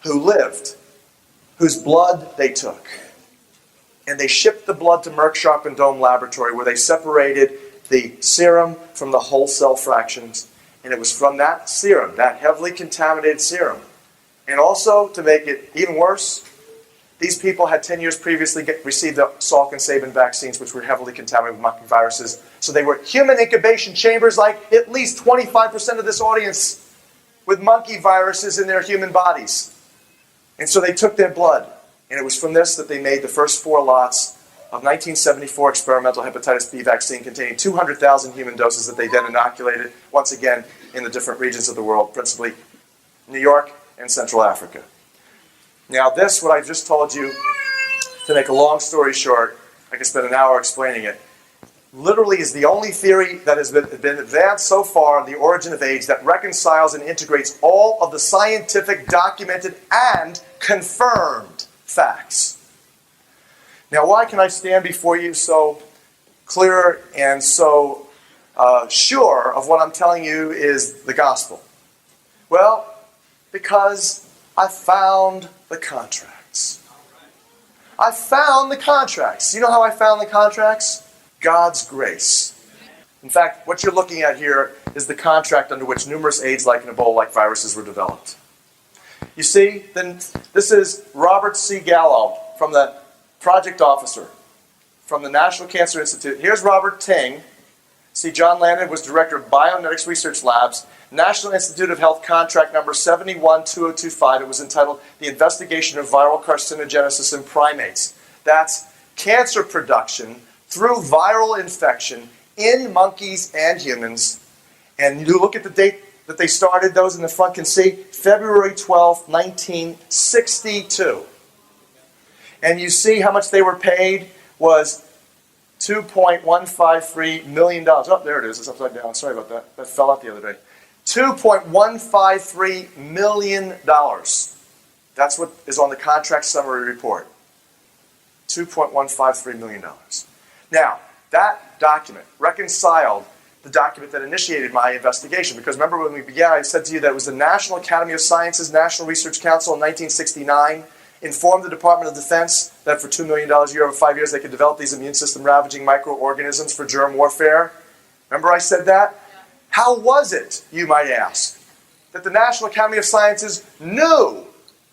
who lived, whose blood they took. And they shipped the blood to Merck Sharp & Dohme Laboratory, where they separated the serum from the whole cell fractions. And it was from that serum, that heavily contaminated serum. And also, to make it even worse, these people had 10 years previously received the Salk and Sabin vaccines, which were heavily contaminated with monkey viruses. So they were human incubation chambers, like at least 25% of this audience with monkey viruses in their human bodies. And so they took their blood. And it was from this that they made the first 4 lots of 1974 experimental hepatitis B vaccine containing 200,000 human doses that they then inoculated, once again, in the different regions of the world, principally New York and Central Africa. Now this, what I've just told you, to make a long story short, I could spend an hour explaining it, literally is the only theory that has been advanced so far on the origin of AIDS that reconciles and integrates all of the scientific, documented, and confirmed facts. Now, why can I stand before you so clear and so sure of what I'm telling you is the gospel? Well, because I found the contracts. I found the contracts. You know how I found the contracts? God's grace. In fact, what you're looking at here is the contract under which numerous AIDS-like and Ebola-like viruses were developed. You see, then this is Robert C. Gallo from the project officer from the National Cancer Institute. Here's Robert Ting. See, John Landon was director of Bionetics Research Labs, National Institute of Health contract number 712025. It was entitled The Investigation of Viral Carcinogenesis in Primates. That's cancer production through viral infection in monkeys and humans. And you look at the date that they started, those in the front can see, February 12, 1962. And you see how much they were paid was $2.153 million. Oh, there it is. It's upside down. Sorry about that. That fell out the other day. $2.153 million. That's what is on the contract summary report. $2.153 million. Now, that document reconciled the document that initiated my investigation. Because remember when we began, I said to you that it was the National Academy of Sciences, National Research Council in 1969, informed the Department of Defense that for $2 million a year over 5 years, they could develop these immune system ravaging microorganisms for germ warfare. Remember I said that? Yeah. How was it, you might ask, that the National Academy of Sciences knew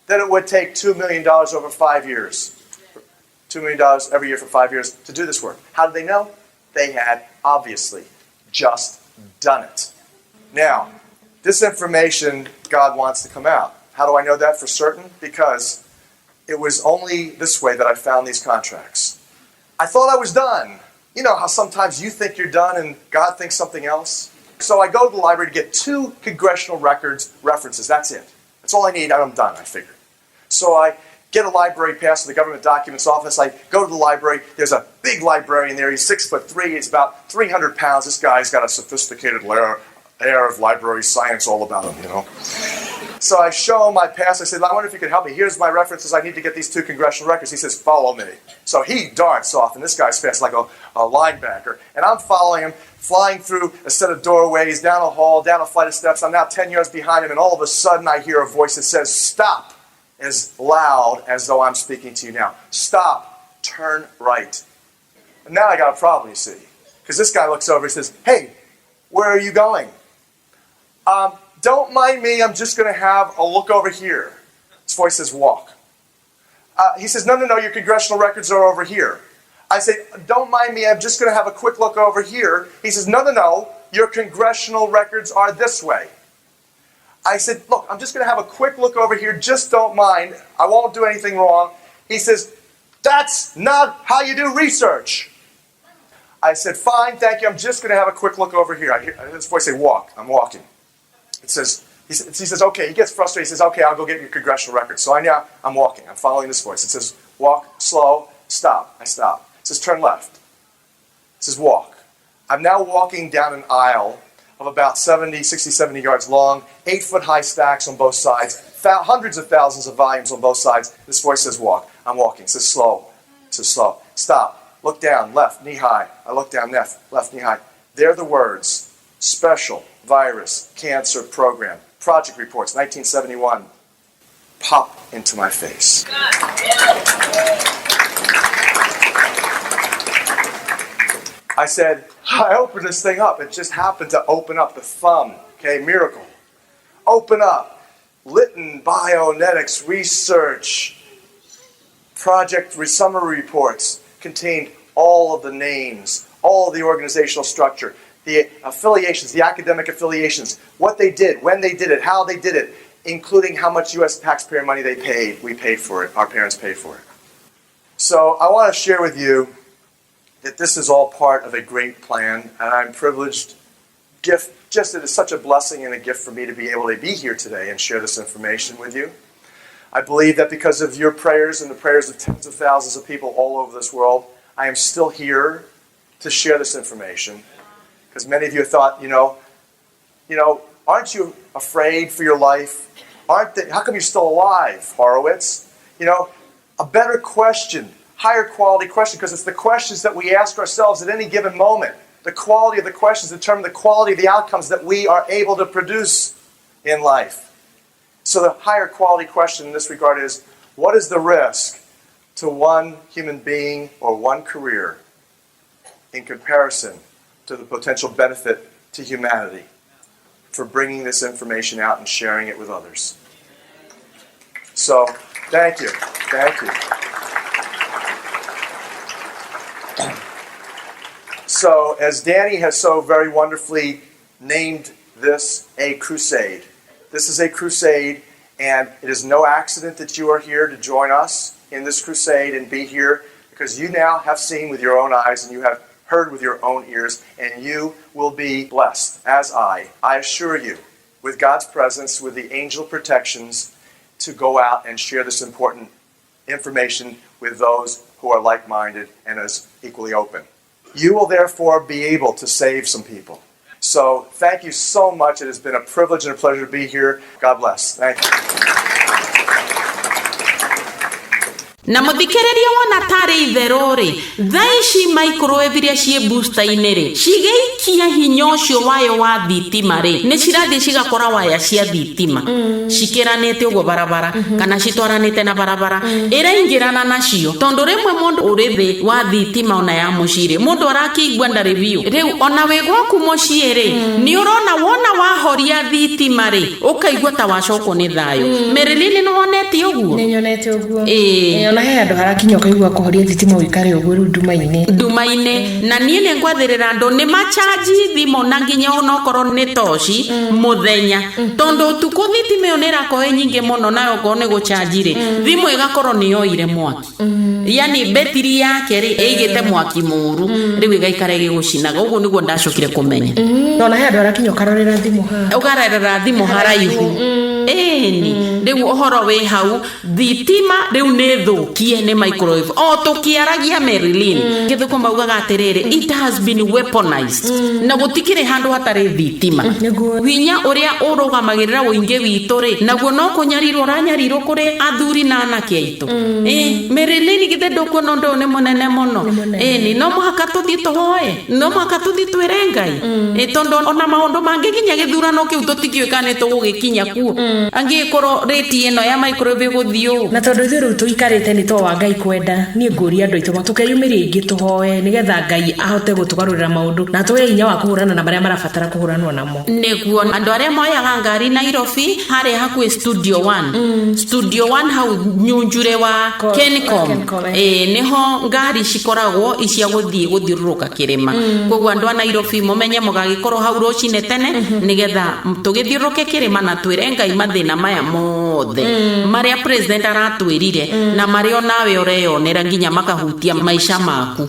that it would take $2 million over 5 years $2 million every year for 5 years to do this work. How did they know? They had obviously just done it. Now, this information God wants to come out. How do I know that for certain? Because it was only this way that I found these contracts. I thought I was done. You know how sometimes you think you're done and God thinks something else? So I go to the library to get two congressional records references. That's it. That's all I need, and I'm done, I figure. So I get a library pass to the government documents office. I go to the library. There's a big librarian there. He's 6'3". He's about 300 pounds. This guy's got a sophisticated air of library science all about him. So I show him my pass. I said, "I wonder if you could help me. Here's my references. I need to get these two congressional records." He says, "Follow me." So he darts off, and this guy's fast like a linebacker. And I'm following him, flying through a set of doorways, down a hall, down a flight of steps. I'm now 10 yards behind him, and all of a sudden I hear a voice that says, "Stop," as loud as though I'm speaking to you now. "Stop. Turn right." And now I got a problem, you see. Because this guy looks over and says, "Hey, where are you going?" "Don't mind me, I'm just going to have a look over here." His voice says, "Walk." He says, No, your congressional records are over here." I say, "Don't mind me, I'm just going to have a quick look over here." He says, No, your congressional records are this way." I said, "Look, I'm just going to have a quick look over here. Just don't mind. I won't do anything wrong." He says, "That's not how you do research." I said, "Fine, thank you. I'm just going to have a quick look over here." I hear this voice say, "Walk." I'm walking. It says, he says, "Okay." He gets frustrated. He says, "Okay, I'll go get your congressional records." So I'm walking. I'm following this voice. It says, "Walk, slow, stop." I stop. It says, "Turn left." It says, "Walk." I'm now walking down an aisle of about 70, 60, 70 yards long, 8 foot high stacks on both sides, hundreds of thousands of volumes on both sides. This voice says, "Walk." I'm walking. It says, "Slow." It says, "Slow. Stop. Look down, left, knee high." I look down, left, left, knee high. There are the words: Special Virus Cancer Program. Project Reports, 1971. Pop into my face. I said, I opened this thing up. It just happened to open up the thumb. Okay, miracle. Open up. Litton Bionetics Research Project Summary Reports contained all of the names, all of the organizational structure, the affiliations, the academic affiliations, what they did, when they did it, how they did it, including how much U.S. taxpayer money they paid. We paid for it. Our parents paid for it. So I want to share with you that this is all part of a great plan, and I'm privileged, gift, just it is such a blessing and a gift for me to be able to be here today and share this information with you. I believe that because of your prayers and the prayers of tens of thousands of people all over this world, I am still here to share this information. Because many of you have thought, "Aren't you afraid for your life? Aren't they, how come you're still alive, Horowitz?" A better question, higher quality question, because it's the questions that we ask ourselves at any given moment. The quality of the questions determine the quality of the outcomes that we are able to produce in life. So the higher quality question in this regard is, what is the risk to one human being or one career in comparison to the potential benefit to humanity for bringing this information out and sharing it with others? So, thank you. Thank you. So, as Danny has so very wonderfully named this a crusade, this is a crusade, and it is no accident that you are here to join us in this crusade and be here, because you now have seen with your own eyes and you have heard with your own ears, and you will be blessed, as I. I assure you, with God's presence, with the angel protections, to go out and share this important information with those who are like minded and as equally open. You will therefore be able to save some people. So thank you so much. It has been a privilege and a pleasure to be here. God bless. Thank you. Na mũthikĩrĩria, wona tarĩ itherũ rĩ, thaa ici microwave iria ciĩ booster-inĩ rĩ, cigĩikia hinya ũcio wayo wa thitima rĩ, nĩ cirathiĩ cigakora waya cia thitima cikĩranĩte ũguo barabara kana citwaranĩte na barabara, ĩraingĩrana nacio, tondũ rĩmwe mũndũ ũrĩ thĩ wa thitima ona ya mũciĩ rĩ, mũndũ arakĩigua ndarĩ biũ. Rĩu ona wĩ gwaku mũciĩ rĩ, nĩ ũrona wona wahoria thitima rĩ, ũkaigua ta wacokwo nĩ thayũ. Merĩlini, nĩ wonete ũguo? Nĩ nyonete ũguo. Ĩĩ. Ĩĩ, Ona he handũ harakinya ũkaigua kũhoria thitima ũikare ũguo rĩu nduma-inĩ. Nduma-inĩ. Na niĩ nĩ ngwathĩrĩra andũ nĩ macanji thimũ na nginya onokorwo nĩ toci mũthenya, tondũ ũtukũ thitima ĩyo nĩ ĩrakorwo ĩ nyingĩ mũno, nayo okorwo nĩ gũcanji rĩ, thimũ ĩgakorwo nĩ yoire mwaki, yani betiri yake rĩ ĩigĩte mwaki mũru, rĩu ĩgaikara ĩgĩgũcinaga. Ũguo nĩguo ndacokire kũmenya. Ona he handũ harakinya ũkarorera thimũ haha. Ũkarerera thimũ haraihu, ĩni rĩu ũhoro wĩ hau. Thitima rĩu nĩ thũkie nĩ microwave o tũkĩaragia. Marilyn, gĩthũkũ maugaga atĩrĩrĩ, it has been weaponized, na gũtikĩrĩ handũ hatarĩ thitima. Hinya ũrĩa ũrũgamagĩrĩra ũingĩ witũ rĩ, naguo no kũnyarirwo ũranyarirwo kũrĩ athuri na anake aitũ. Ĩ Marilyn, githĩ ndũkuona ũndũ ũyũ nĩ mũnene mũno? Mũnene. Ĩni no mũhaka tũthiĩ tũhoe, no mũhaka tũthiĩ twĩre Ngai. Ĩ tondũ ona maũndũ mangĩ nginya gĩthurano kĩu tũtikĩũĩ kana nĩ tũgũgĩkinya kuo angĩkorwo rĩti ĩno ya microwave ĩgũthiĩ ũũ. Na tondũ ithuĩ rĩu tũikarĩte nĩ to wa Ngai kwenda, niĩ ngũria andũ aitũ tũkeyumĩria ingĩ tũhoe nĩgetha Ngai ahote gũtũgarũrĩra maũndũ na atũhe hinya wa kũhũrana na marĩa marabatara kũhũranwo namo. Nĩguo andũ arĩa moyaga ngari Nairobi, harĩa hakuhĩ Studio One, Studio One hau nyunjure wa Kencom. Kencom, eh. Ĩĩ, nĩho ngari cikoragwo icia gũthiĩ gũthiũrũrũka kĩrĩma. Koguo andũ a Nairobi mũmenye mũgagĩkorwo hau rũcinĩ tene nĩgetha tũgĩthiũrũrũke kĩrĩma na twĩre Ngai mathĩna maya mothe marĩa president aratwĩrire na marĩa onawe ũreyonera nginya makahutia maica maku.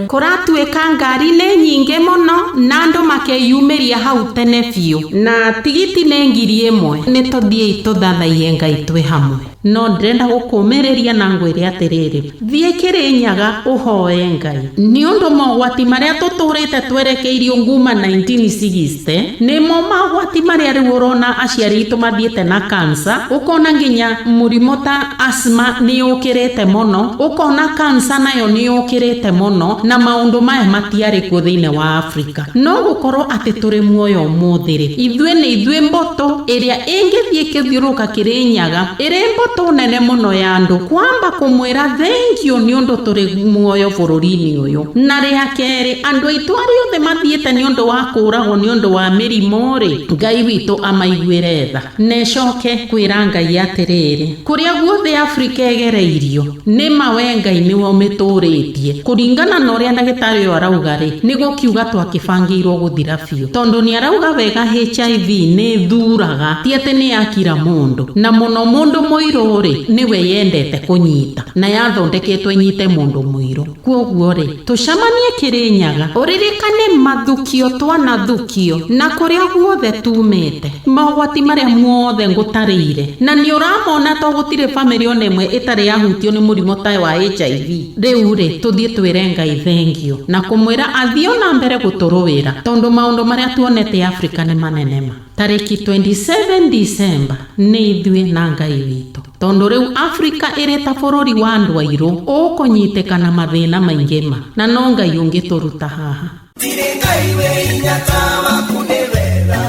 Kũratuĩka ngari nĩ nyingĩ mũno na andũ makeyumĩria hau tene biũ, na tigiti nĩ 1000. Nĩ tũthiĩi tũthathaiye Ngai twĩ hamwe. No ndĩrenda gũkũmĩrĩria na ngwĩre atĩrĩrĩ, thiĩ Kĩrĩnyaga ũhoe Ngai nĩ ũndũ mogwati marĩa tũtũrĩte twerekeirio nguma 1960 nĩmo mogwati marĩa rĩu ũrona aciari aitũ mathiĩte na kansa, ũkona nginya mũrimũ ta asthma nĩ yũkĩrĩte mũno, ũkona kansa nayo nĩ yũkĩrĩte mũno, na maũndũ maya matiarĩ kuo thĩinĩ wa Afrika. No gũkorwo atĩ tũrĩ muoyo ũmũthĩ rĩ, ithuĩ nĩ ithuĩ mbũtũ ĩrĩa ĩngĩthiĩ ĩkĩthiũrũrũka Kĩrĩnyaga ĩrĩ mbũtũ nene mũno ya andũ kwamba kũmwĩra thengio nĩ ũndũ tũrĩ muoyo bũrũri-inĩ ũyũ. Na rĩa kerĩ, andũ aitũ arĩa othe mathiĩte nĩ ũndũ wa kũragwo nĩ ũndũ wa mĩrimũ rĩ, Ngai witũ amaiguĩre tha. Na ĩcoke kwĩra Ngai atĩrĩrĩ, kũrĩa guothe Afrika ĩgereirio nĩ ma, we Ngai nĩwe ũmĩtũrĩtie. Kũringana na ũrĩa ndagĩtarĩ ũyũ arauga rĩ, nĩ gũkiuga twakĩbangĩirwo gũthira biũ, tondũ nĩ arauga wega HIV nĩ thuraga, ti atĩ nĩ yakira mũndũ, na mũno mũndũ mũirũ rĩ, nĩwe yendete kũnyita, na yathondeketwo ĩnyite mũndũ mũirũ. Kwoguo rĩ, tũcemanie Kĩrĩnyaga. Ũririkane mathukio twanathukio na kũrĩa guothe tumĩte, mogwati marĩa mothe ngũtarĩire, na nĩ ũramona to gũtirĩ bamĩrĩ ona ĩmwe ĩtarĩ yahutio nĩ mũrimũ ta wa HIV. Rĩu rĩ, tũthiĩ twĩre Ngai thengio na kũmwĩra athiĩ ona mbere gũtũrũĩra, tondũ maũndũ marĩa tuonete Afrika nĩ manene ma. Tarĩki 27 December nĩ ithuĩ na Ngai witũ, tondũ rĩu Afrika ĩrĩ ta bũrũri wa andũ airũ ũkũnyitĩkana mathĩna maingĩ ma, na no Ngai ũngĩtũruta haha. Tirĩ Ngai wĩ hinya ta waku, nĩ wega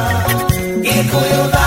Gĩkũyũ.